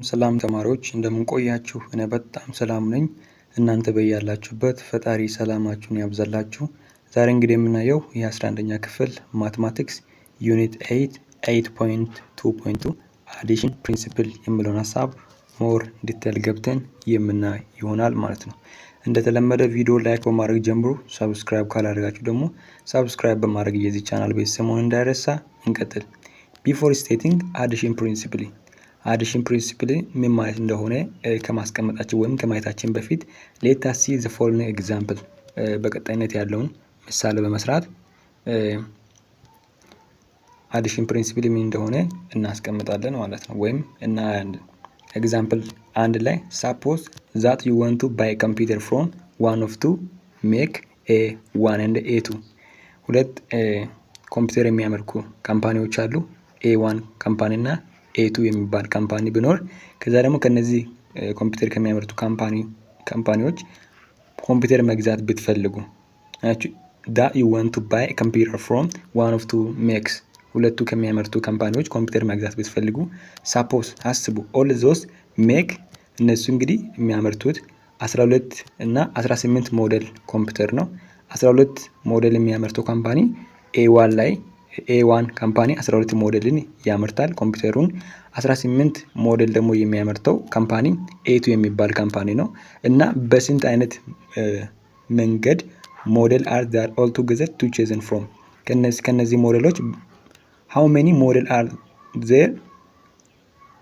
ሰላም ተማሪዎች፣ እንደምን ቆያችሁ? እኔ በጣም ሰላም ነኝ። እናንተ በያላችሁበት ፈጣሪ ሰላማችሁን ያብዛላችሁ። ዛሬ እንግዲህ የምናየው የ11ኛ ክፍል mathematics unit 8 8.2.2 addition principle የሚለውን ሀሳብ more detail ገብተን የምናይ ይሆናል ማለት ነው። እንደተለመደ ቪዲዮ like በማድረግ ጀምሩ። Subscribe ካላደረጋችሁ ደግሞ subscribe በማድረግ የዚህ ቻናል ቤተሰብ መሆን እንዳይረሳ። እንቀጥል። Before stating addition principle፣ addition principle ምን ማለት እንደሆነ ከማስቀመጣችን ወይም ከማየታችን በፊት let us see the following example፣ በቀጣይነት ያለውን ምሳሌ በመስራት addition principle ምን እንደሆነ እናስቀምጣለን ማለት ነው፣ ወይም እናያለን። Example 1 ላይ suppose that you want to buy computer from one of two make A1 and A2። ሁለት ኮምፒውተር የሚያመርቱ company ዎች አሉ። A1 company እና A2 የሚባል company ቢኖር፣ ከዛ ደግሞ ከነዚህ ኮምፒውተር ከሚያመርቱ company ዎች ኮምፒውተር መግዛት ብትፈልጉ፣ that you want to buy computer from one of two makes፣ ሁለቱ ከሚያመርቱ company ዎች ኮምፒውተር መግዛት ብትፈልጉ፣ suppose አስቡ፣ all those make፣ እነሱ እንግዲህ የሚያመርቱት 12 እና 18 ሞዴል ኮምፒውተር ነው። 12 ሞዴል የሚያመርተው company A1 ላይ A1 company 12 ሞዴልን ያመርታል ኮምፒውተሩን። 18 ሞዴል ደግሞ የሚያመርተው company A2 የሚባል company ነው። እና በስንት አይነት መንገድ model are there all together to chosen from፣ ከነዚህ ሞዴሎች how many model are there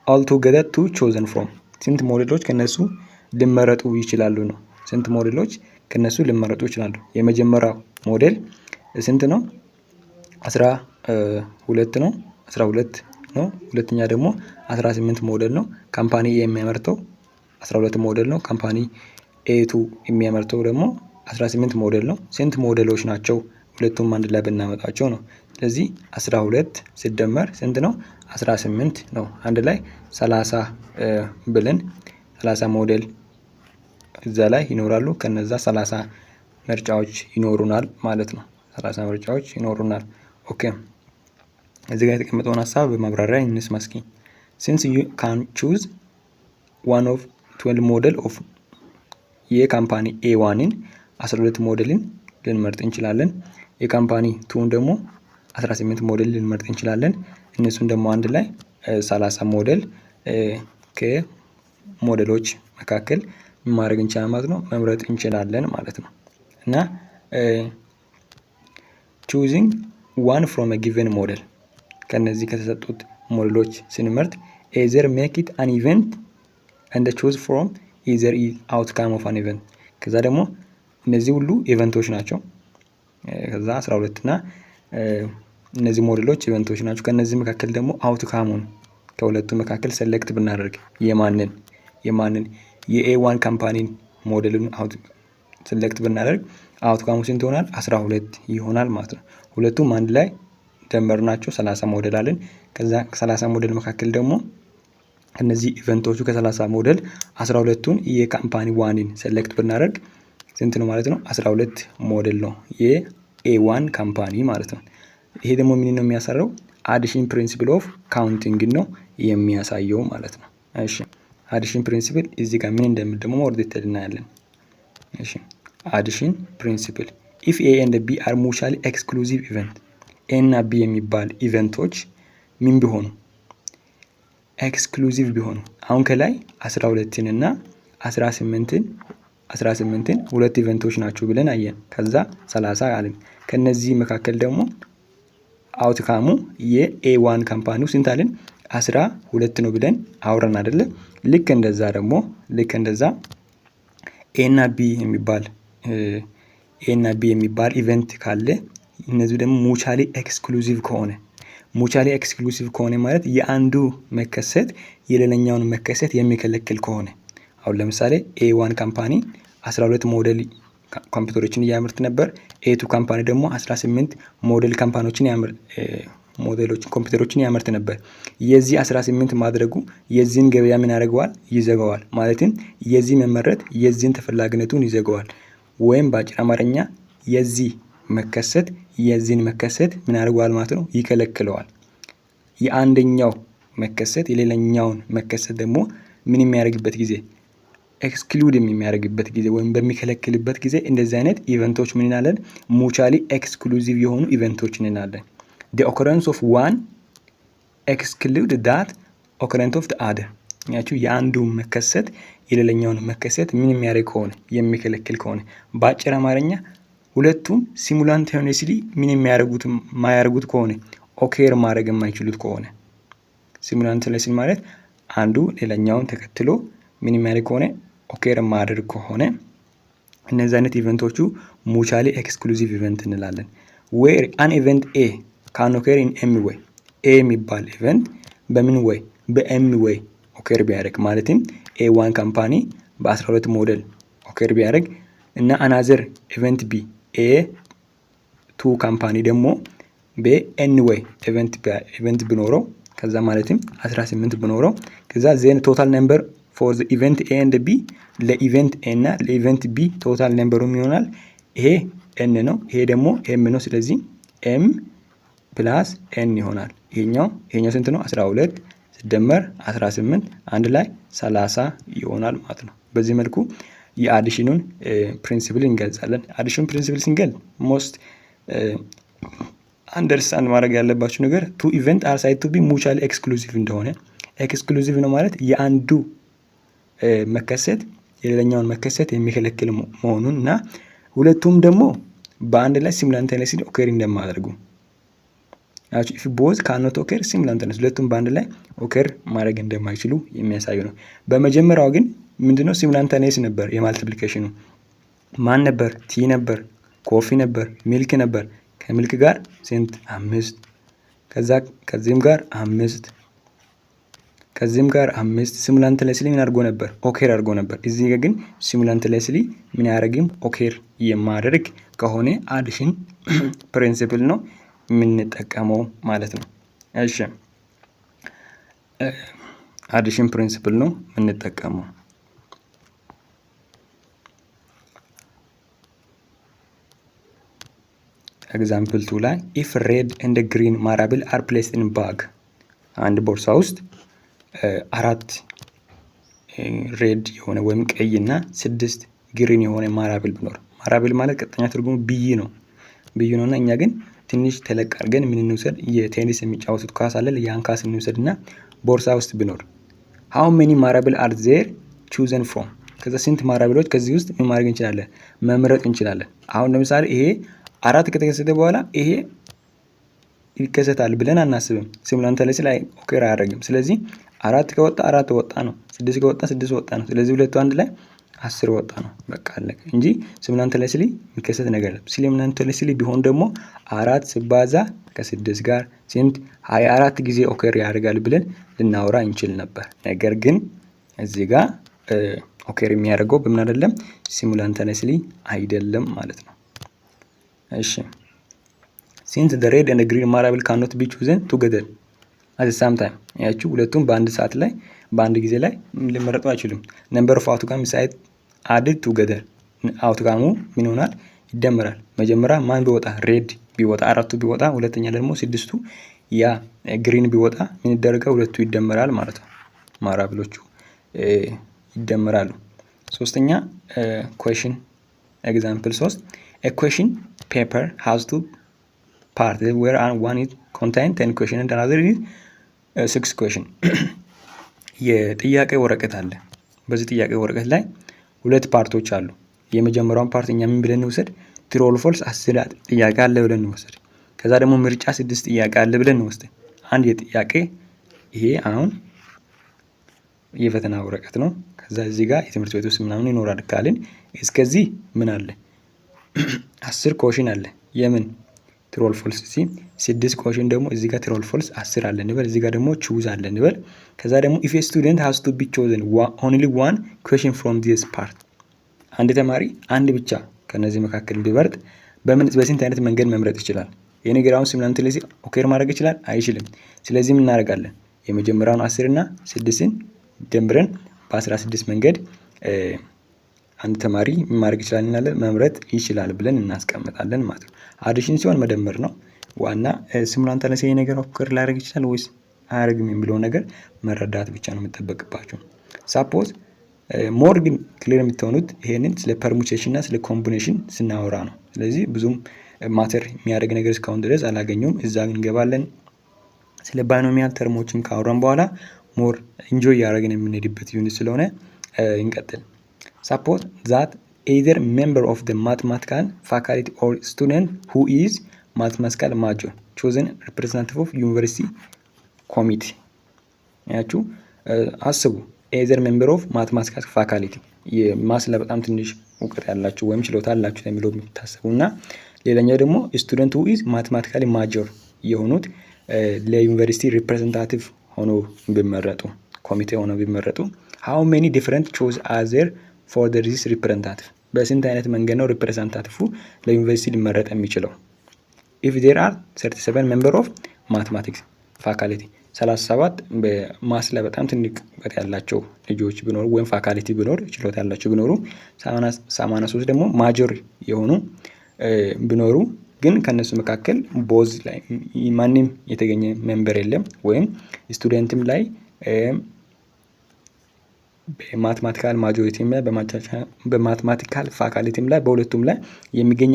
all together to chosen from፣ ስንት ሞዴሎች ከነሱ ሊመረጡ ይችላሉ ነው። ስንት ሞዴሎች ከነሱ ሊመረጡ ይችላሉ? የመጀመሪያው ሞዴል ስንት ነው? 12 ነው። 12 ነው። ሁለተኛ ደግሞ 18 ሞዴል ነው። Company A የሚያመርተው 12 ሞዴል ነው። Company A2 የሚያመርተው ደግሞ 18 ሞዴል ነው። ስንት ሞዴሎች ናቸው ሁለቱም አንድ ላይ ብናመጣቸው ነው? ስለዚህ 12 ሲደመር ስንት ነው? 18 ነው። አንድ ላይ 30 ብለን 30 ሞዴል እዛ ላይ ይኖራሉ። ከነዛ 30 ምርጫዎች ይኖሩናል ማለት ነው። 30 ምርጫዎች ይኖሩናል። Okay፣ እዚህ ጋር የተቀመጠውን ሀሳብ በማብራሪያ እንስማ እስኪ። Since you can choose one of 12 model of የ company A1 ን 12 ሞዴልን ልንመርጥ እንችላለን። የ company two ን ደግሞ 18 ሞዴል ልንመርጥ እንችላለን። እነሱን ደግሞ አንድ ላይ 30 ሞዴል ከሞዴሎች መካከል ማድረግ እንችላለን ማለት ነው፣ መምረጥ እንችላለን ማለት ነው። እና choosing one from given model፣ ከነዚህ ከተሰጡት ሞዴሎች ስንመርጥ either make it an event and choose from either outcome of an event። ከዛ ደግሞ እነዚህ ሁሉ event ኦች ናቸው። ከዛ 12 እና እነዚህ ሞዴሎች event ኦች ናቸው። ከነዚህ መካከል ደግሞ outcome ኡን ከሁለቱ መካከል select ብናደርግ የማንን የ A1 company ን ሞዴሉን select ብናደርግ outcome ኡ ስንት ይሆናል? 12 ይሆናል ማለት ነው። ሁለቱም አንድ ላይ ደመርናቸው 30 ሞዴል አለን። ከዛ ከ30 ሞዴል መካከል ደግሞ እነዚህ event ኦቹ ከ30 ሞዴል 12ቱን የ company one ን select ብናደርግ ስንት ነው ማለት ነው? 12 ሞዴል ነው የ A1 company ማለት ነው። ይሄ ደግሞ ምን ነው የሚያሳየው? Addition principle of counting ነው የሚያሳየው ማለት ነው። እሺ፣ addition principle እዚህ ጋር ምን እንደሚል ደግሞ more detail እናያለን። እሺ፣ addition principle: if A and B are mutually exclusive event፣ A እና B የሚባል event ኦች ምን ቢሆኑ፣ exclusive ቢሆኑ፣ አሁን ከላይ 12ን እና 18ን ሁለት event ኦች ናቸው ብለን አየን። ከዛ 30 አልን። ከነዚህ መካከል ደግሞ outcome ኡ የ A1 company ው ስንት አልን? 12 ነው ብለን አውረን አይደለ? ልክ እንደዛ ደግሞ ልክ እንደዛ A እና B የሚባል event ካለ እነዚህ ደግሞ mutually exclusive ከሆነ፣ mutually exclusive ከሆነ ማለት የአንዱ መከሰት የሌላኛውን መከሰት የሚከለክል ከሆነ፣ አሁን ለምሳሌ A1 company 12 ሞዴል ኮምፒውተሮችን እያመረተ ነበር። A2 company ደግሞ 18 ሞዴል company ዎችን ሞዴሎችን ኮምፒውተሮችን ያመርት ነበር። የዚህ 18 ማድረጉ የዚህን ገበያ ምን ያደርገዋል? ይዘጋዋል። ማለትም የዚህ መመረት የዚህን ተፈላጊነቱን ይዘጋዋል። ወይም በአጭር አማርኛ የዚህ መከሰት የዚህን መከሰት ምን ያደርገዋል ማለት ነው? ይከለክለዋል። የአንደኛው መከሰት የሌላኛውን መከሰት ደግሞ ምን የሚያደርግበት ጊዜ፣ exclude የሚያደርግበት ጊዜ ወይም በሚከለክልበት ጊዜ እንደዚህ አይነት event ኦች ምን እንላለን? Mutually exclusive የሆኑ event ኦች እንላለን። The occurrence of one exclude that occurrence of other። ያችሁ የአንዱ መከሰት የሌላኛውን መከሰት ምን የሚያደርግ ከሆነ፣ የሚከለክል ከሆነ፣ በአጭር አማርኛ ሁለቱም simultaneously ምን የሚያደርጉት የማያደርጉት ከሆነ፣ occur ማድረግ የማይችሉት ከሆነ። Simultaneously ማለት አንዱ ሌላኛውን ተከትሎ ምን የሚያደርግ ከሆነ፣ occur የማያደርግ ከሆነ እነዚህ አይነት event ኦቹ mutually exclusive event እንላለን። Where an event A can occur in m way፣ A የሚባል event በምን way፣ በ m way occur ቢያደርግ፣ ማለትም A one company በ12 ሞዴል occur ቢያደርግ እና another event B A two company ደግሞ በ n way event ቢኖረው፣ ከዛ ማለትም 18 ቢኖረው፣ ከዛ then total number for event A and B፣ ለ event A እና ለ event B total number ኡ ይሆናል። ይሄ n ነው፣ ይሄ ደግሞ m ነው። ስለዚህ m plus n ይሆናል። ይሄኛው ስንት ነው? 12 ሲደመር 18 አንድ ላይ 30 ይሆናል ማለት ነው። በዚህ መልኩ የ addition ኑን principle እንገልጻለን። Addition principle ስንገልጽ most understand ማድረግ ያለባችሁ ነገር two event are said to be mutually exclusive እንደሆነ፣ exclusive ነው ማለት የአንዱ መከሰት የሌላኛውን መከሰት የሚከለክል መሆኑን እና ሁለቱም ደግሞ በአንድ ላይ ሲሙላንቴኒየስሊ ኦኬር እንደማያደርጉ፣ ኢፍ ቦዝ ካኖት ኦኬር ሲሙላንቴኒየስ፣ ሁለቱም በአንድ ላይ occur ማድረግ እንደማይችሉ የሚያሳዩ ነው። በመጀመሪያው ግን ምንድነው? Simultaneous ነበር የ multiplication ኑ። ማን ነበር? Tea ነበር፣ coffee ነበር፣ milk ነበር። ከ milk ጋር ስንት? አምስት። ከዛ ከዚህም ጋር አምስት፣ ከዚህም ጋር አምስት። Simultaneously ምን አድርጎ ነበር? Occur አድርጎ ነበር። እዚህ ጋር ግን simultaneously ምን አያደርግም? Occur የማያደርግ ከሆነ addition principle ነው የምንጠቀመው ማለት ነው። እሺ፣ addition principle ነው የምንጠቀመው። Example 2 ላይ if red and green marble are placed in bag፣ አንድ ቦርሳ ውስጥ አራት red የሆነ ወይም ቀይ እና ስድስት green የሆነ marble ቢኖር፣ marble ማለት ቀጥተኛ ትርጉሙ ብይ ነው፣ ብይ ነው እና እኛ ግን ትንሽ ተለቅ አድርገን ምን እንውሰድ? የቴኒስ የሚጫወቱት ኳስ አለ፣ ያን ኳስ እንውሰድ እና ቦርሳ ውስጥ ቢኖር how many marble are there chosen from? ከዛ ስንት marble ኦች ከዚህ ውስጥ ምን ማድረግ እንችላለን? መምረጥ እንችላለን። አሁን ለምሳሌ ይሄ አራት ከተከሰተ በኋላ ይሄ ይከሰታል ብለን አናስብም። Simultaneously ላይ occur አያደርግም። ስለዚህ አራት ከወጣ አራት ወጣ ነው። ስድስት ከወጣ ስድስት ወጣ ነው። ስለዚህ ሁለቱ አንድ ላይ 10 ወጣ ነው። በቃ አለቀ እንጂ simultaneously የሚከሰት ነገር የለም። Simultaneously ቢሆን ደግሞ አራት ሲባዛ ከስድስት ጋር ስንት፣ 24 ጊዜ occur ያደርጋል ብለን ልናወራ እንችል ነበር። ነገር ግን እዚህ ጋር occur የሚያደርገው በምን አይደለም፣ simultaneously አይደለም ማለት ነው። እሺ፣ ሲንስ ዘ ሬድ ኤንድ ግሪን ማራብል ካኖት ቢ ቹዘን ቱጌዘር አት ሳም ታይም፣ ያችሁ ሁለቱም በአንድ ሰዓት ላይ፣ በአንድ ጊዜ ላይ ሊመረጡ አይችሉም። Number of outcome said added together፣ outcome ኡ ምን ይሆናል? ይደመራል። መጀመሪያ ማን ቢወጣ፣ red ቢወጣ፣ አራቱ ቢወጣ፣ ሁለተኛ ደግሞ ስድስቱ ያ green ቢወጣ ምን ይደረጋል? ሁለቱ ይደመራል ማለት ነው። Marble ኦቹ ይደመራሉ። ሶስተኛ question፣ example 3፣ a question paper has two part where one is contain 10 question and another is six question። የጥያቄ ወረቀት አለ። በዚህ ጥያቄ ወረቀት ላይ ሁለት part ኦች አሉ። የመጀመሪያውን part እኛ ምን ብለን እንውሰድ? True or false 10 ጥያቄ አለ ብለን እንውሰድ። ከዛ ደግሞ ምርጫ ስድስት ጥያቄ አለ ብለን እንውሰድ። አንድ የጥያቄ ይሄ አሁን የፈተና ወረቀት ነው። ከዛ እዚህ ጋር የትምህርት ቤት ውስጥ ምናምን ይኖራል ካልን እስከዚህ ምን አለ? 10 question አለ። የምን? True or false። እዚህ ስድስት question ደግሞ እዚህ ጋር true or false 10 አለ እንበል። እዚህ ጋር ደግሞ choose አለ እንበል። ከዛ ደግሞ if student has to be chosen only one question from this part፣ አንድ ተማሪ አንድ ብቻ ከነዚህ መካከል ቢመርጥ በምን በስንት አይነት መንገድ መምረጥ ይችላል? ይህ ነገር አሁን simultaneously occur ማድረግ ይችላል? አይችልም። ስለዚህ ምን እናደርጋለን? የመጀመሪያውን 10 እና ስድስትን ደምረን በ16 መንገድ አንድ ተማሪ ምን ማድረግ ይችላል እንላለን፣ መምረጥ ይችላል ብለን እናስቀምጣለን ማለት ነው። Addition ሲሆን መደመር ነው። ዋና simultaneously ይሄ ነገር occur ሊያደርግ ይችላል ወይስ አያደርግም የሚለውን ነገር መረዳት ብቻ ነው የሚጠበቅባቸው። Suppose more ግን clear የምትሆኑት ይሄንን ስለ permutation እና ስለ combination ስናወራ ነው። ስለዚህ ብዙም matter የሚያደርግ ነገር እስካሁን ድረስ አላገኘውም። እዛ እንገባለን። ስለ binomial term ኦችን ካወራን በኋላ more enjoy እያደረግን የምንሄድበት unit ስለሆነ እንቀጥል። Suppose that either member of the mathematical faculty or student who is mathematical major chosen representative of university committee። ያችሁ አስቡ፣ either member of mathematical faculty፣ የ maths ላይ በጣም ትንሽ እውቀት ያላችሁ ወይም ችሎታ አላችሁ ተብሎ የሚታሰቡ እና ሌላኛው ደግሞ student who is mathematically major የሆኑት ለዩኒቨርሲቲ representative ሆኖ ቢመረጡ፣ ኮሚቴ ሆኖ ቢመረጡ፣ how many different choice are there for the this representative? በስንት አይነት መንገድ ነው representative ለዩኒቨርሲቲ ሊመረጥ የሚችለው? If there are 37 member of mathematics faculty፣ 37 በ maths ላይ በጣም ትልቅ እውቀት ያላቸው ልጆች ቢኖሩ ወይም ፋካልቲ ቢኖር፣ ችሎታ ያላቸው ቢኖሩ፣ 83 ደግሞ major የሆኑ ቢኖሩ፣ ግን ከእነሱ መካከል both ላይ ማንም የተገኘ member የለም ወይም student ም ላይ በ mathematical majority ም ላይ በ mathematical faculty ም ላይ በሁለቱም ላይ የሚገኝ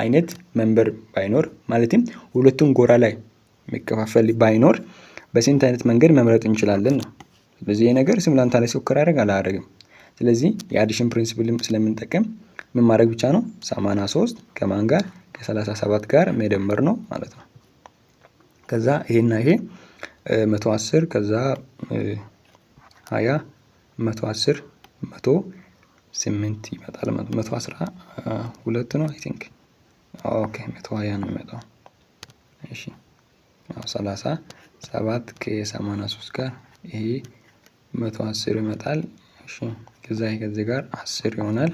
አይነት member ባይኖር፣ ማለትም ሁለቱም ጎራ ላይ የሚከፋፈል ባይኖር በስንት አይነት መንገድ መምረጥ እንችላለን ነው። ስለዚህ ይህ ነገር simultaneous occur ያደርጋል አያደርግም? ስለዚህ የ addition principle ስለምንጠቀም ምን ማድረግ ብቻ ነው? 83 ከማን ጋር? ከ37 ጋር መደመር ነው ማለት ነው። ከዛ ይሄና ይሄ 110፣ ከዛ 20፣ 110፣ 108 ይመጣል። 112 ነው I think። Okay፣ 120 ነው የሚመጣው። እሺ፣ 37 ከ83 ጋር ይሄ 110 ይመጣል። እሺ፣ ከዛ ይሄ ከዚህ ጋር 10 ይሆናል።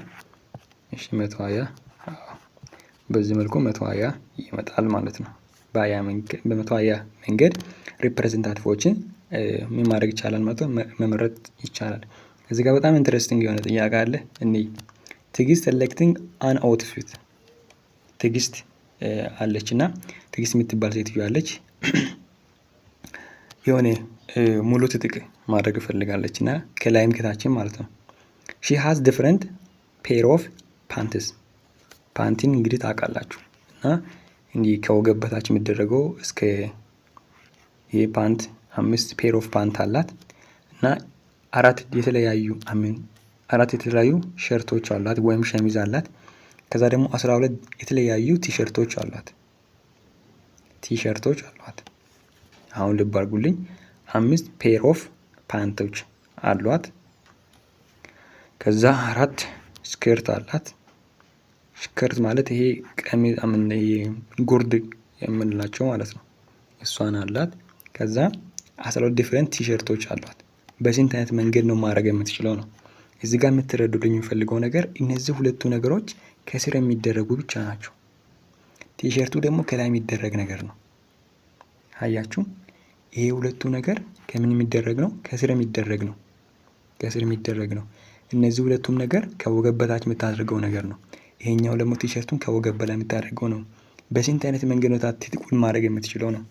እሺ፣ 120፣ በዚህ መልኩ 120 ይመጣል ማለት ነው። በ120 መንገድ representative ኦችን ምን ማድረግ ይቻላል ማለት ነው፣ መምረጥ ይቻላል። እዚህ ጋር በጣም interesting የሆነ ጥያቄ አለ። እኔ ትግስት selecting an outfit፣ ትግስት አለች እና ትግስት የምትባል ሴትዮ አለች። የሆነ ሙሉ ትጥቅ ማድረግ እፈልጋለች እና ከላይም ከታችም ማለት ነው። She has different pair of pants። ፓንቲን እንግዲህ ታውቃላችሁ እና እንዲህ ከወገብ በታች የሚደረገው እስከ ይሄ ፓንት አምስት pair of pant አላት እና አራት የተለያዩ shirt ኦች አሏት ወይም ሸሚዝ አላት። ከዛ ደግሞ 12 የተለያዩ ቲሸርቶች አሏት። ቲሸርቶች አሏት። አሁን ልብ አድርጉልኝ። አምስት pair of ፓንቶች አሏት። ከዛ አራት skirt አላት። Skirt ማለት ይሄ ቀሚስ፣ ይሄ ጉርድ የምንላቸው ማለት ነው። እሷን አላት። ከዛ 12 different ቲሸርቶች አሏት። በስንት አይነት መንገድ ነው ማድረግ የምትችለው ነው። እዚህ ጋር የምትረዱልኝ የምፈልገው ነገር እነዚህ ሁለቱ ነገሮች ከስር የሚደረጉ ብቻ ናቸው። ቲሸርቱ ደግሞ ከላይ የሚደረግ ነገር ነው። አያችሁ፣ ይሄ ሁለቱ ነገር ከምን የሚደረግ ነው? ከስር የሚደረግ ነው። ከስር የሚደረግ ነው። እነዚህ ሁለቱም ነገር ከወገብ በታች የምታደርገው ነገር ነው። ይሄኛው ደግሞ ቲሸርቱን ከወገብ በላይ የምታደርገው ነው። በስንት አይነት መንገድ ነው ትጥቁን ማድረግ የምትችለው ነው።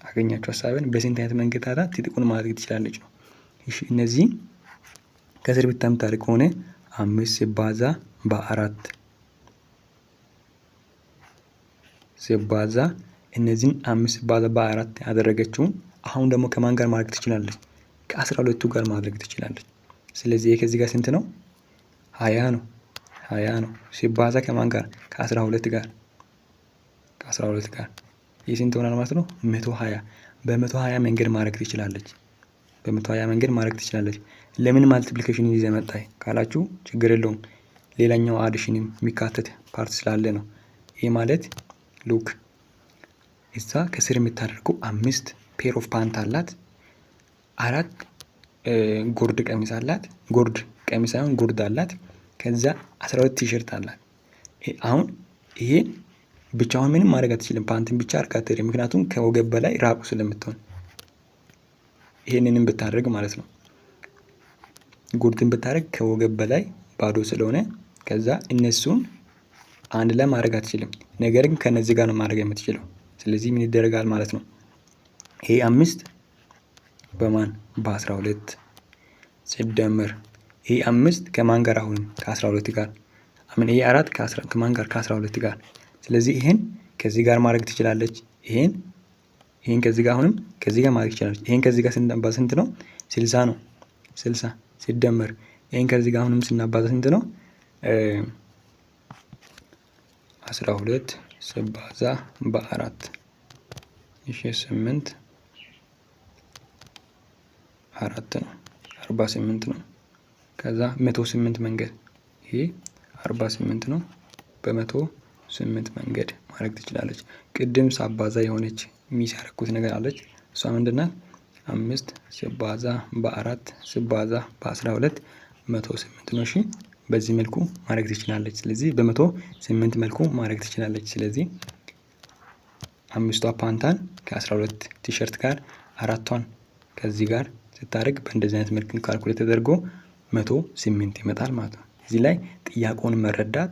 አገኛችሁ ሀሳብን? በስንት አይነት መንገድ ታዲያ ትጥቁን ማድረግ ትችላለች ነው። እሺ፣ እነዚህ ከስር ብቻ የምታደርግ ከሆነ አምስት ሲባዛ በአራት ሲባዛ እነዚህን አምስት ሲባዛ በአራት ያደረገችውን አሁን ደግሞ ከማን ጋር ማድረግ ትችላለች? ከ12ቱ ጋር ማድረግ ትችላለች። ስለዚህ ይሄ ከዚህ ጋር ስንት ነው? 20 ነው። 20 ነው ሲባዛ ከማን ጋር? ከ12 ጋር። ከ12 ጋር ይህ ስንት ይሆናል ማለት ነው? 120። በ120 መንገድ ማድረግ ትችላለች። በ120 መንገድ ማድረግ ትችላለች። ለምን multiplication ይዘህ መጣህ ካላችሁ ችግር የለውም። ሌላኛው addition ም የሚካተት part ስላለ ነው። ይህ ማለት look፣ እዛ ከስር የምታደርገው አምስት pair of pant አላት። አራት ጉርድ ቀሚስ አላት። ጉርድ ቀሚስ ሳይሆን ጉርድ አላት። ከዛ 12 ቲሸርት አላት። አሁን ይሄ ብቻውን ምንም ማድረግ አትችልም። ፓንትን ብቻ አድርጋ አትሄድም። ምክንያቱም ከወገብ በላይ ራቁ ስለምትሆን ይሄንንም ብታደርግ ማለት ነው። ጉርድን ብታደርግ ከወገብ በላይ ባዶ ስለሆነ ከዛ እነሱን አንድ ላይ ማድረግ አትችልም። ነገር ግን ከነዚህ ጋር ነው ማድረግ የምትችለው። ስለዚህ ምን ይደረጋል ማለት ነው? ይሄ አምስት በማን? በ12 ሲደመር ይሄ አምስት ከማን ጋር? አሁንም ከ12 ጋር። አምን ይሄ አራት ከማን ጋር? ከ12 ጋር። ስለዚህ ይሄን ከዚህ ጋር ማድረግ ትችላለች። ይሄን ከዚህ ጋር፣ አሁንም ከዚህ ጋር ማድረግ ትችላለች። ይሄን ከዚህ ጋር ስናባዛ ስንት ነው? 60 ነው። 60 ሲደመር ይሄን ከዚህ ጋር አሁንም ስናባዛ ስንት ነው? 12 ሲባዛ በአራት፣ እሺ፣ 8 አራት ነው፣ 48 ነው። ከዛ 108 መንገድ፣ ይሄ 48 ነው። በ108 መንገድ ማድረግ ትችላለች። ቅድም ሳባዛ የሆነች miss ያደረኩት ነገር አለች። እሷ ምንድናት? አምስት ሲባዛ በአራት ሲባዛ በ12 108 ነው። እሺ፣ በዚህ መልኩ ማድረግ ትችላለች። ስለዚህ በ108 መልኩ ማድረግ ትችላለች። ስለዚህ አምስቷ ፓንታን ከ12 ቲሸርት ጋር፣ አራቷን ከዚህ ጋር ስታደርግ በእንደዚህ አይነት መልክ calculate ተደርጎ 108 ይመጣል ማለት ነው። እዚህ ላይ ጥያቄውን መረዳት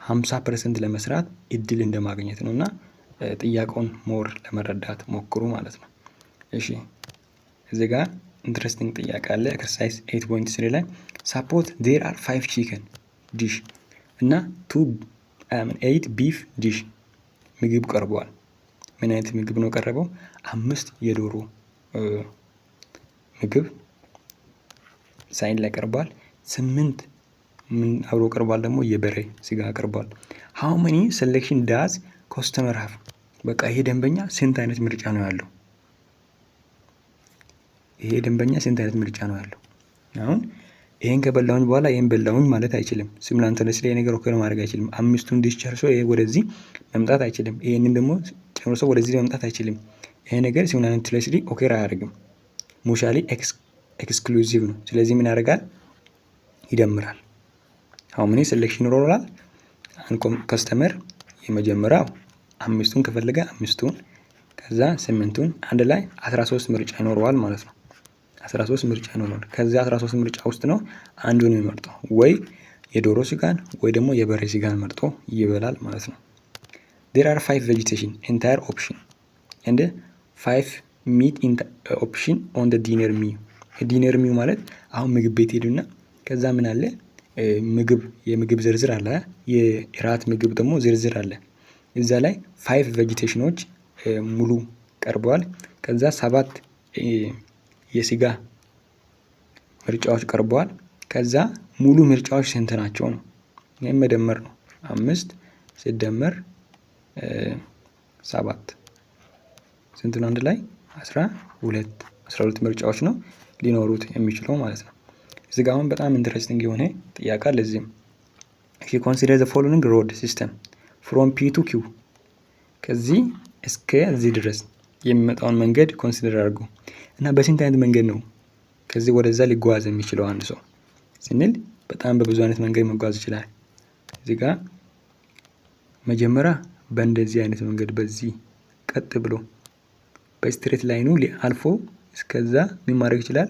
50% ለመስራት እድል እንደማግኘት ነው እና ጥያቄውን more ለመረዳት ሞክሩ ማለት ነው። እሺ፣ እዚህ ጋር interesting ጥያቄ አለ። Exercise 8.3 ላይ suppose there are five chicken dish እና two eight beef dish ምግብ ቀርበዋል። ምን አይነት ምግብ ነው ቀረበው? አምስት የዶሮ ምግብ ሳህን ላይ ቀርቧል። ስምንት ምን አብሮ ቀርቧል? ደግሞ የበሬ ስጋ ቀርቧል። How many selection does customer have? በቃ ይሄ ደንበኛ ስንት አይነት ምርጫ ነው ያለው? ይሄ ደንበኛ ስንት አይነት ምርጫ ነው ያለው? አሁን ይሄን ከበላሁኝ በኋላ ይሄን በላሁኝ ማለት አይችልም። Simultaneously ይሄ ነገር occur ማድረግ አይችልም። አምስቱን ዲሽ ጨርሶ ይሄ ወደዚህ መምጣት አይችልም። ይሄንን ደግሞ ጨርሶ ወደዚህ መምጣት አይችልም። ይሄ ነገር simultaneously occur አያደርግም። Mutually exclusive ነው። ስለዚህ ምን ያደርጋል? ይደምራል። How many selection ይኖረዋል? አንድ customer የመጀመሪያው አምስቱን ከፈለገ አምስቱን፣ ከዛ ስምንቱን፣ አንድ ላይ 13 ምርጫ ይኖረዋል ማለት ነው። 13 ምርጫ ይኖረዋል። ከዚያ 13 ምርጫ ውስጥ ነው አንዱን የሚመርጠው፣ ወይ የዶሮ ስጋን ወይ ደግሞ የበሬ ስጋን መርጦ ይበላል ማለት ነው። There are five vegetation entire option and five meat option on dinner menu። Dinner menu ማለት አሁን ምግብ ቤት ሄዱና ከዛ ምን አለ? ምግብ የምግብ ዝርዝር አለ፣ የእራት ምግብ ደግሞ ዝርዝር አለ። እዛ ላይ five vegetation ኖች ሙሉ ቀርበዋል። ከዛ ሰባት የስጋ ምርጫዎች ቀርበዋል። ከዛ ሙሉ ምርጫዎች ስንት ናቸው ነው? ይህም መደመር ነው። አምስት ሲደመር ሰባት ስንት ነው? አንድ ላይ 12። 12 ምርጫዎች ነው ሊኖሩት የሚችለው ማለት ነው። እዚህ ጋር አሁን በጣም interesting የሆነ ጥያቄ አለ። እዚህም እሺ፣ consider the following road system from P to Q። ከዚህ እስከ እዚህ ድረስ የሚመጣውን መንገድ consider አድርጉ እና በስንት አይነት መንገድ ነው ከዚህ ወደዛ ሊጓዝ የሚችለው አንድ ሰው ስንል በጣም በብዙ አይነት መንገድ መጓዝ ይችላል። እዚህ ጋር መጀመሪያ በእንደዚህ አይነት መንገድ በዚህ ቀጥ ብሎ በ straight line ኑ አልፎ እስከዛ ምን ማድረግ ይችላል?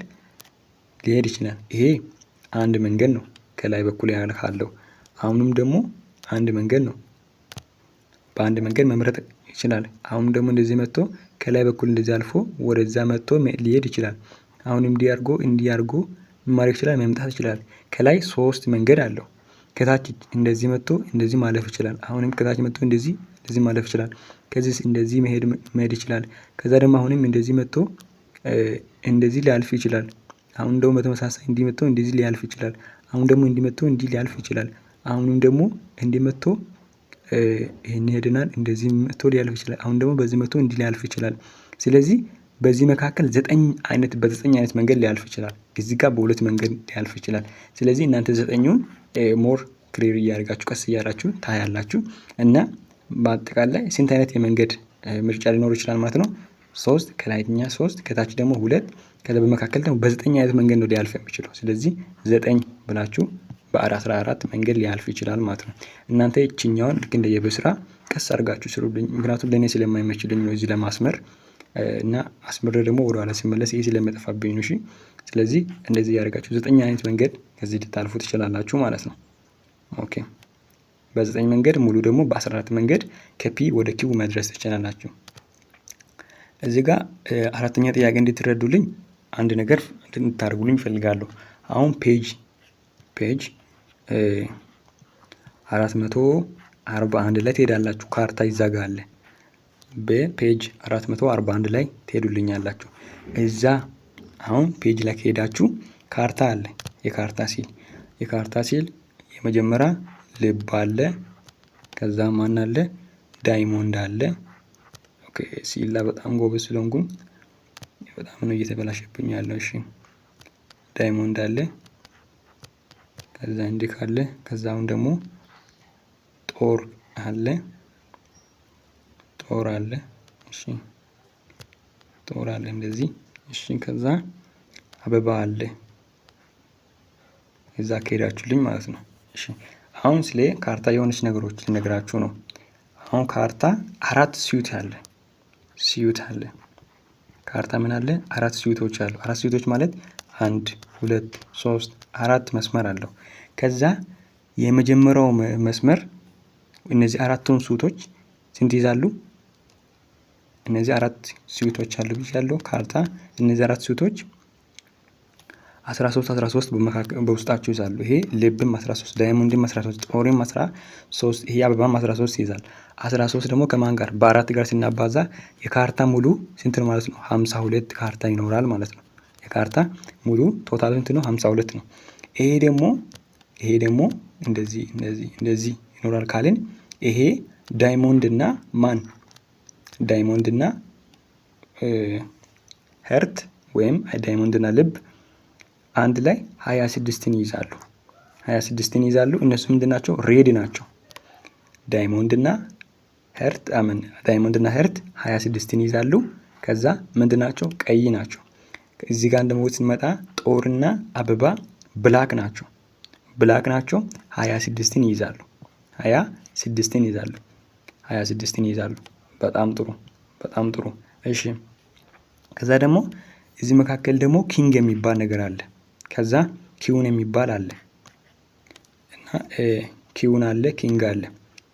ሊሄድ ይችላል። ይሄ አንድ መንገድ ነው ከላይ በኩል ያለው። አሁንም ደግሞ አንድ መንገድ ነው። በአንድ መንገድ መምረጥ ይችላል። አሁንም ደግሞ እንደዚህ መጥቶ ከላይ በኩል እንደዚህ አልፎ ወደዛ መጥቶ ሊሄድ ይችላል። አሁንም እንዲህ አድርጎ፣ እንዲህ አድርጎ ምን ማድረግ ይችላል? መምጣት ይችላል። ከላይ ሶስት መንገድ አለው። ከታች እንደዚህ መጥቶ እንደዚህ ማለፍ ይችላል። አሁንም ከታች መጥቶ እንደዚህ እንደዚህ ማለፍ ይችላል። ከዚህ እንደዚህ መሄድ ይችላል። ከዛ ደግሞ አሁንም እንደዚህ መጥቶ እንደዚህ ሊያልፍ ይችላል። አሁን ደግሞ በተመሳሳይ እንዲህ መጥቶ እንደዚህ ሊያልፍ ይችላል። አሁን ደግሞ እንዲህ መጥቶ እንዲህ ሊያልፍ ይችላል። አሁንም ደግሞ እንዲህ መጥቶ ይሄን ሄደናል፣ እንደዚህ መጥቶ ሊያልፍ ይችላል። አሁን ደግሞ በዚህ መጥቶ እንዲህ ሊያልፍ ይችላል። ስለዚህ በዚህ መካከል ዘጠኝ አይነት በዘጠኝ አይነት መንገድ ሊያልፍ ይችላል። እዚህ ጋር በሁለት መንገድ ሊያልፍ ይችላል። ስለዚህ እናንተ ዘጠኙን more clear እያደረጋችሁ ቀስ እያላችሁ ታያላችሁ እና በአጠቃላይ ስንት አይነት የመንገድ ምርጫ ሊኖር ይችላል ማለት ነው? ሶስት፣ ከላይኛ ሶስት፣ ከታች ደግሞ ሁለት፣ ከዛ በመካከል ደግሞ በዘጠኝ አይነት መንገድ ነው ሊያልፍ የሚችለው። ስለዚህ ዘጠኝ ብላችሁ በ14 መንገድ ሊያልፍ ይችላል ማለት ነው። እናንተ ይችኛዋን ልክ እንደ የቤት ስራ ቀስ አድርጋችሁ ስሩልኝ። ምክንያቱም ለእኔ ስለማይመችልኝ ነው እዚህ ለማስመር እና አስምሬ ደግሞ ወደኋላ ሲመለስ ይሄ ስለሚጠፋብኝ ነው። እሺ፣ ስለዚህ እንደዚህ እያደረጋችሁ ዘጠኝ አይነት መንገድ ከዚህ ልታልፉ ትችላላችሁ ማለት ነው። Okay፣ በዘጠኝ መንገድ ሙሉ ደግሞ በ14 መንገድ ከ P ወደ Q መድረስ ትችላላችሁ። እዚህ ጋር አራተኛ ጥያቄ እንድትረዱልኝ አንድ ነገር እንድታደርጉልኝ እፈልጋለሁ። አሁን page 441 ላይ ትሄዳላችሁ። ካርታ ይዛጋለ። በ page 441 ላይ ትሄዱልኛላችሁ። እዛ አሁን page ላይ ከሄዳችሁ ካርታ አለ። የካርታ ሲል የመጀመሪያ ልብ አለ። ከዛ ማን አለ? Diamond አለ። Okay፣ ሲላ በጣም ጎበዝ ስለሆንኩኝ በጣም ነው እየተበላሸብኝ ያለው። እሺ፣ diamond አለ። ከዛ እንዲህ ካለ፣ ከዛ አሁን ደግሞ ጦር አለ። ጦር አለ። እሺ፣ ጦር አለ እንደዚህ። እሺ፣ ከዛ አበባ አለ። እዛ ከሄዳችሁልኝ ማለት ነው። እሺ፣ አሁን ስለ ካርታ የሆነች ነገሮች ልነግራችሁ ነው። አሁን ካርታ አራት suit አለ፣ suit አለ። ካርታ ምን አለ? አራት suit ኦች አሉ። አራት suit ኦች ማለት አንድ፣ ሁለት፣ ሶስት፣ አራት መስመር አለው። ከዛ የመጀመሪያው መስመር እነዚህ አራቱን suit ኦች ስንት ይዛሉ? እነዚህ አራት suit ኦች አሉ ብያለሁ። ካርታ እነዚህ አራት suit ኦች 13 13 በውስጣቸው ይዛሉ። ይሄ ልብም 13፣ diamond ም 13፣ ጦርም 13፣ ይሄ አበባም 13 ይይዛል። 13 ደግሞ ከማን ጋር? በአራት ጋር ስናባዛ የካርታ ሙሉ ስንት ነው ማለት ነው? 52 ካርታ ይኖራል ማለት ነው። የካርታ ሙሉ total ስንት ነው? 52 ነው። ይሄ ደግሞ እንደዚህ እንደዚህ እንደዚህ ይኖራል ካልን ይሄ diamond እና ማን፣ diamond እና heart ወይም diamond እና ልብ አንድ ላይ 26ን ይይዛሉ። 26ን ይይዛሉ። እነሱ ምንድን ናቸው? Red ናቸው። Diamond እና heart አመን diamond እና heart 26ን ይይዛሉ። ከዛ ምንድን ናቸው? ቀይ ናቸው። እዚህ ጋር ደግሞ ስንመጣ ጦርና አበባ black ናቸው። Black ናቸው። 26ን ይይዛሉ። 26ን ይይዛሉ። 26ን ይይዛሉ። በጣም ጥሩ፣ በጣም ጥሩ። እሺ፣ ከዛ ደግሞ እዚህ መካከል ደግሞ king የሚባል ነገር አለ። ከዛ queen የሚባል አለ እና queen አለ፣ king አለ።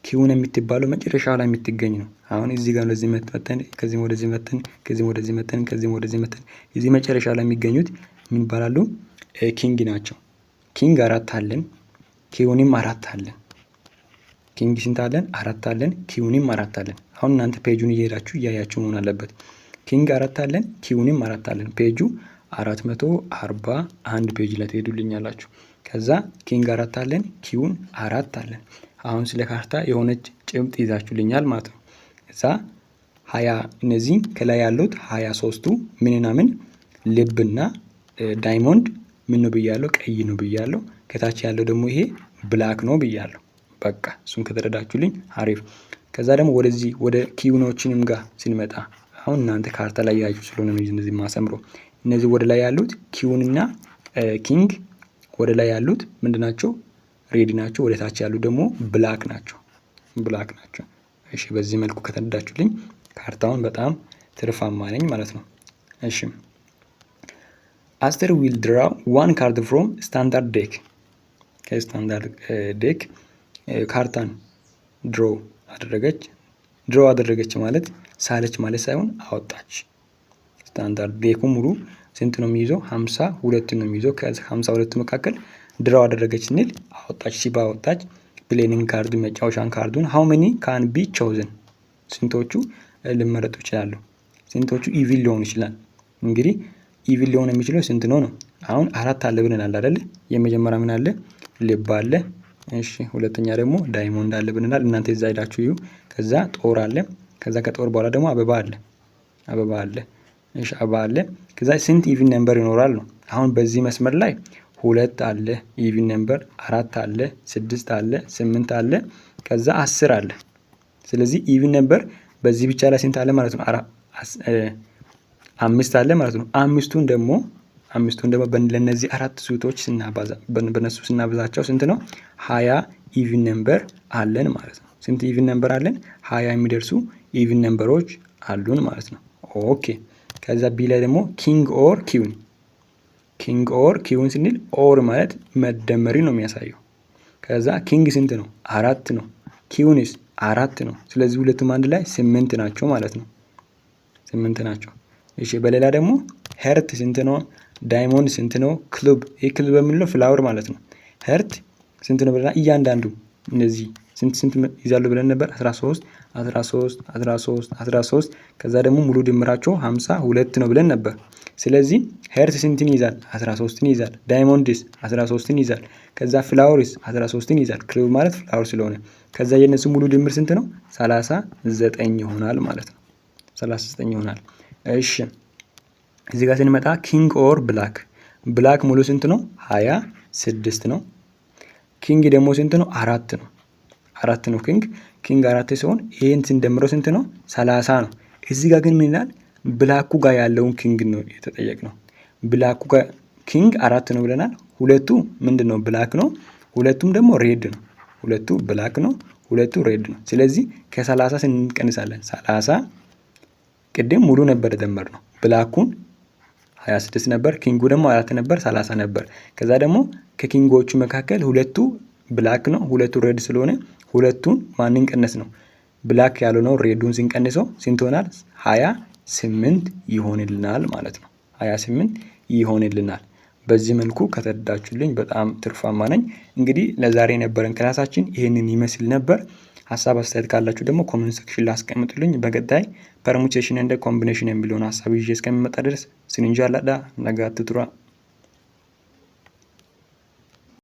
Queen የምትባለው መጨረሻ ላይ የምትገኝ ነው። አሁን እዚህ ጋር ወደዚህ መተን፣ ከዚህም ወደዚህ መተን፣ ከዚህም ወደዚህ መተን፣ ከዚህም ወደዚህ መተን፣ እዚህ መጨረሻ ላይ የሚገኙት ምን ይባላሉ? King ናቸው። King አራት አለን፣ queen ም አራት አለን። King ስንት አለን? አራት አለን። Queen ም አራት አለን። አሁን እናንተ page ኡን እየሄዳችሁ እያያችሁ መሆን አለበት። King አራት አለን፣ queen ም አራት አለን። Page ኡ 441 page ላይ ትሄዱልኛላችሁ። ከዛ king አራት አለን፣ queen አራት አለን። አሁን ስለ ካርታ የሆነች ጭብጥ ይዛችሁልኛል ማለት ነው። እዛ 20 እነዚህ ከላይ ያሉት 23ቱ ምንና ምን? ልብና diamond ምን ነው ብያለሁ? ቀይ ነው ብያለሁ። ከታች ያለው ደግሞ ይሄ black ነው ብያለሁ። በቃ እሱን ከተረዳችሁልኝ አሪፍ። ከዛ ደግሞ ወደዚህ ወደ queen ኦችንም ጋር ስንመጣ፣ አሁን እናንተ ካርታ ላይ ያያችሁ ስለሆነ ነው እነዚህ ማሰምረው። እነዚህ ወደ ላይ ያሉት queen እና king ወደ ላይ ያሉት ምንድን ናቸው? Red ናቸው። ወደ ታች ያሉት ደግሞ black ናቸው። Black ናቸው። እሺ፣ በዚህ መልኩ ከተረዳችሁልኝ ካርታውን በጣም ትርፋማ ነኝ ማለት ነው። እሺ፣ አስቴር will draw one card from standard deck። ከ standard deck ካርታን draw አደረገች። Draw አደረገች ማለት ሳለች ማለት ሳይሆን አወጣች። Standard deck ኡ ሙሉ ስንት ነው የሚይዘው? 52 ነው የሚይዘው። ከ52 መካከል draw አደረገች ስንል አወጣች። ሲባ አወጣች። Playing card ኡ፣ መጫወቻን ካርዱን how many can be chosen? ስንቶቹ ሊመረጡ ይችላሉ? ስንቶቹ even ሊሆኑ ይችላል? እንግዲህ even ሊሆን የሚችለው ስንት ነው ነው? አሁን አራት አለ ብለናል አይደል? የመጀመሪያ ምን አለ? ልብ አለ። እሺ፣ ሁለተኛ ደግሞ diamond አለ ብለናል። እናንተ እዛ ሄዳችሁ እዩ። ከዛ ጦር አለ። ከዛ ከጦር በኋላ ደግሞ አበባ አለ። አበባ አለ። እሺ፣ አበባ አለ። ከዛ ስንት even number ይኖራል ነው። አሁን በዚህ መስመር ላይ ሁለት አለ even number፣ አራት አለ፣ ስድስት አለ፣ ስምንት አለ፣ ከዛ 10 አለ። ስለዚህ even number በዚህ ብቻ ላይ ስንት አለ ማለት ነው? አምስት አለ ማለት ነው። አምስቱን ደግሞ ለእነዚህ አራት suit ኦች ስናባዛ፣ በነሱ ስናበዛቸው ስንት ነው? 20 even number አለን ማለት ነው። ስንት even number አለን? 20 የሚደርሱ even number ኦች አሉን ማለት ነው። Okay፣ ከዛ B ላይ ደግሞ king or queen። King or queen ስንል or ማለት መደመሪ ነው የሚያሳየው። ከዛ king ስንት ነው? አራት ነው። Queen ስ አራት ነው። ስለዚህ ሁለቱም አንድ ላይ ስምንት ናቸው ማለት ነው። ስምንት ናቸው። እሺ፣ በሌላ ደግሞ heart ስንት ነው? Diamond ስንት ነው? ክሉብ፣ ይህ ክሉብ የምንለው flower ማለት ነው። Heart ስንት ነው ብለናል። እያንዳንዱ እነዚህ ስንት ስንት ይዛሉ ብለን ነበር? 13፣ 13፣ 13፣ 13፣ ከዛ ደግሞ ሙሉ ድምራቸው 52 ነው ብለን ነበር። ስለዚህ heart ስንትን ይይዛል? 13ን ይይዛል። Diamonds 13ን ይይዛል። ከዛ flowers 13ን ይይዛል። ክሉብ ማለት flower ስለሆነ፣ ከዛ የነሱ ሙሉ ድምር ስንት ነው? 39 ይሆናል ማለት ነው። 39 ይሆናል። እሺ፣ እዚህ ጋር ስንመጣ king or black፣ black ሙሉ ስንት ነው? 26 ነው። King ደግሞ ስንት ነው? አራት ነው። አራት ነው king። King አራት ሲሆን ይህን ስንደምረው ስንት ነው? 30 ነው። እዚህ ጋር ግን ምን ይላል? Black ኩ ጋር ያለውን king ነው የተጠየቅነው። Black ኩ ጋር king አራት ነው ብለናል። ሁለቱ ምንድን ነው? Black ነው። ሁለቱም ደግሞ red ነው። ሁለቱ black ነው፣ ሁለቱ red ነው። ስለዚህ ከ30 ስንቀንሳለን፣ 30 ቅድም ሙሉ ነበር የደመርነው። Black ኩን 26 ነበር፣ king ጉ ደግሞ አራት ነበር፣ 30 ነበር። ከዛ ደግሞ ከ king ኦቹ መካከል ሁለቱ black ነው፣ ሁለቱ red ስለሆነ ሁለቱን ማንን ቀነስ ነው? Black ያልሆነው red ኡን ስንቀንሰው ስንት ይሆናል? 28 ይሆንልናል ማለት ነው። 28 ይሆንልናል። በዚህ መልኩ ከተረዳችሁልኝ በጣም ትርፋማ ነኝ። እንግዲህ ለዛሬ የነበረን class ኣችን ይህንን ይመስል ነበር። ሀሳብ አስተያየት ካላችሁ ደግሞ comment section ላይ አስቀምጡልኝ። በቀጣይ permutation and combination የሚለውን ሀሳብ ይዤ እስከሚመጣ ድረስ isinin jaalladha, nagaatti turaa.